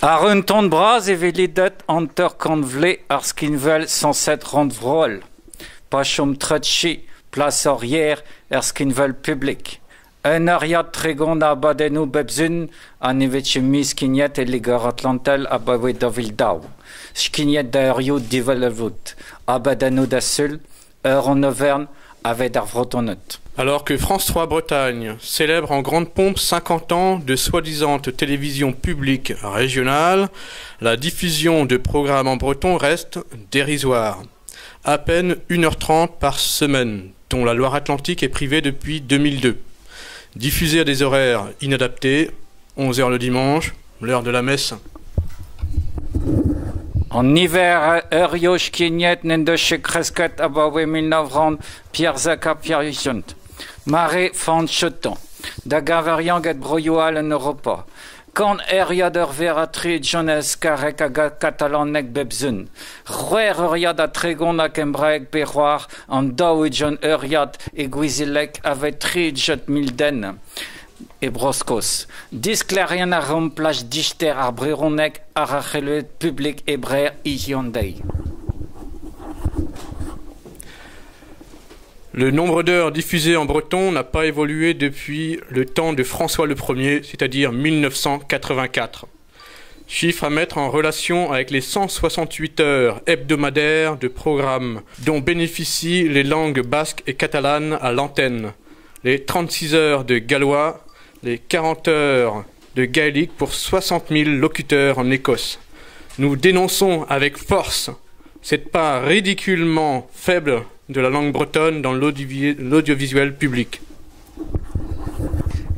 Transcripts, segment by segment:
Àr un ton bras e vez lidet 50 vloaz ar skinwel sañset rannvroel. Pa chom treut-chi plas hor yer er skinwel publik. Un euriad 30 a abadennoù bep sizhun ha ne vez ket mui skignet e Liger-Atlantel abaoe 2002. Skignet da eurioù diwelvoud. Abadennoù da Sul, eur an overenn aveit ar Vretoned. Alors que France 3 Bretagne célèbre en grande pompe 50 ans de soi-disant télévision publique régionale, la diffusion de programmes en breton reste dérisoire. À peine 1h30 par semaine, dont la Loire-Atlantique est privée depuis 2002. Diffusée à des horaires inadaptés, 11h le dimanche, l'heure de la messe. An niver a eurioù skignet n'en deus ket kresket abaoe 1984. Mare Fañch Chetan, da geñveriañ get broioù all en Europa. Kant euriad ur wech ha 60 euskareg hag katalaneg bep sizhun. C'hwec'h euriad ha 30 a kembraeg pe c'hoazh an 40 euriad e gouezeleg aveit 60 000 den e Bro-Skos. Disklêriañ a reomp plas dister ar brezhoneg àr ar c'helenn publik e Breizh hiziv an deiz. Le nombre d'heures diffusées en breton n'a pas évolué depuis le temps de François le Ier, c'est-à-dire 1984. Chiffre à mettre en relation avec les 168 heures hebdomadaires de programmes dont bénéficient les langues basques et catalanes à l'antenne, les 36 heures de gallois, les 40 heures de gaélique pour 60 000 locuteurs en Écosse. Nous dénonçons avec force cette part ridiculement faible de la langue bretonne dans l'audiovisuel public.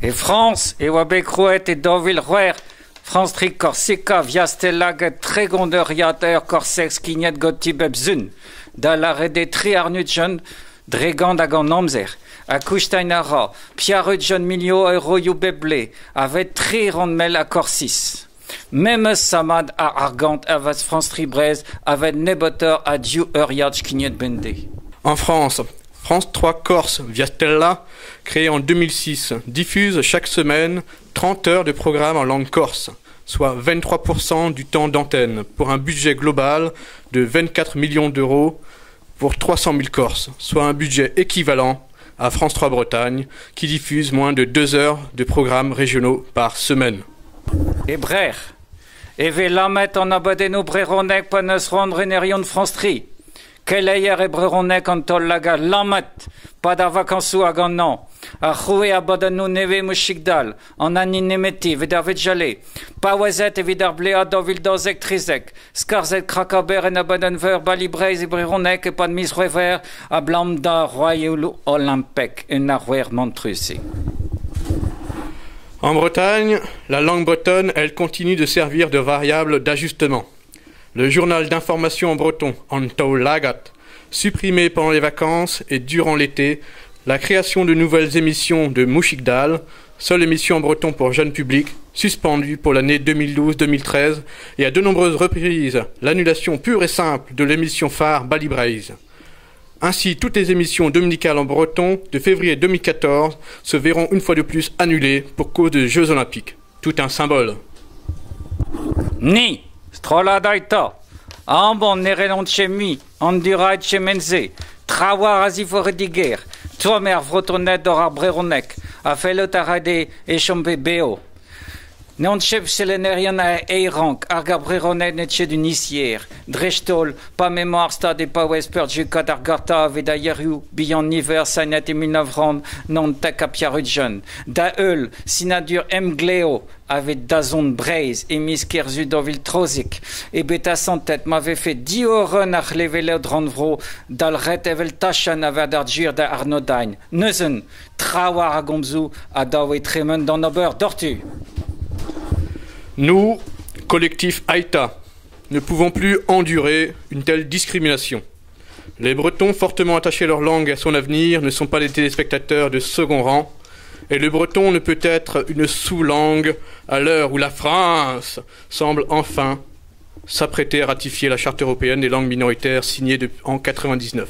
E Frañs e oa bet krouet e 2006 France 3 Corsica Via Stella get 30 euriad ur korseg skignet ganti bep sizhun. Da lâret eo 23 dre gant ag an amzer. Ha koustañ a ra 80 milion euroioù bep blez aveit tri rann-mell a Korsiz. Memes sammad a argant a vez France 3 Breizh aveit nebeutoc'h a div euriad skignet bemdez. En France, France 3 Corse Via Stella, créée en 2006, diffuse chaque semaine 30 heures de programmes en langue corse, soit 23% du temps d'antenne, pour un budget global de 24 millions d'euros pour 300 000 Corses, soit un budget équivalent à France 3 Bretagne, qui diffuse moins de 2 heures de programmes régionaux par semaine. E Brec'h e vez lamet an abadennoù brezhonek pa n'eus c'hoant renerion France 3. Keleier e brezhoneg an Taol Lagad lamet 'pad ar vakañsoù hag an hañv. Ar c'hrouiñ abadennoù nevez Mouchig-Dall, an hini nemeti evit ar vugale. Paouezet evit ar blead 2012-13. Skarzhet Krakaber en abadenn veur Bali Breizh e brezhoneg e-pad miz C'hwevrer abalamour d'ar c'hoarioù olimpek un arver mantrus eo. En Bretagne, la langue bretonne, elle continue de servir de variable d'ajustement. Le journal d'information en breton, An Taol Lagad, supprimé pendant les vacances et durant l'été, la création de nouvelles émissions de Mouchig-Dal, seule émission en breton pour jeune public, suspendue pour l'année 2012-2013 et à de nombreuses reprises l'annulation pure et simple de l'émission phare Bali Breizh. Ainsi, toutes les émissions dominicales en breton de février 2014 se verront une fois de plus annulées pour cause de Jeux olympiques. Tout un symbole. Ni, strollad Ai'ta, a embann ne reont ket mui anduraet kement-se, trawalc'h a ziforc'hidigezh, tomm eo ar Vretoned doc'h ar brezhoneg, ha fellout a ra dezhe e chomfe bev. N'on ket selennerion a eil rank hag ar brezhoneg n'eo ket un isyezh, dreist-holl pa m'emañ ar Stad é paouez peurgetket ar garta evit ar yezhoù bihanniver sinet e 1999. Da heul sinadur emglev aveit dazont Breizh e miz Kerzu 2013 eo bet asantet ma vefe diorren ar c'hleweled rannvro dalc'het evel tachenn evit ar gwir da arnodañ. Neuze, trawalc'h a gomzoù ha dav eo tremen d'an ober doc'htu. Nous, collectif Ai'ta, ne pouvons plus endurer une telle discrimination. Les Bretons, fortement attachés à leur langue et à son avenir, ne sont pas des téléspectateurs de second rang, et le breton ne peut être une sous-langue à l'heure où la France semble enfin s'apprêter à ratifier la Charte européenne des langues minoritaires signée en 99.